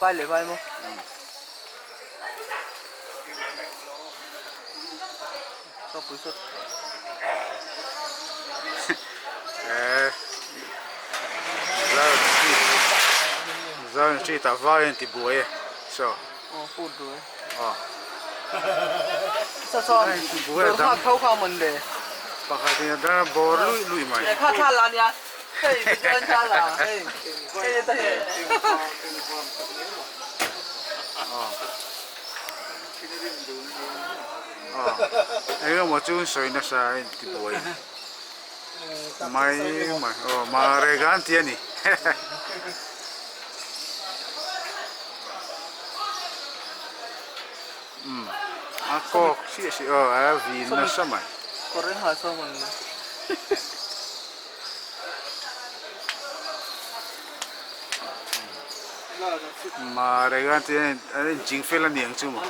Vai leh vai maw? Saw pui sawt. Eh, Zion Street, Zion Street ah vai an ti buai e, saw. Aw put duai. Aw. Saw saw dawr nghak tho kha mawn le. Pakhat in a dar a bawr luih luih mai. Kha thla la nia, hei video an thla la, hei hei ta he. Aw. Aw. Eng emaw chu an sawi nasa a inti buai mai mai aw Marega an ti a ni. Umm a kawk chiah si aw a vin nasa mai. Kawr eng ha saw mawn le. Marega an ti a an inching fel a ni ang chu maw.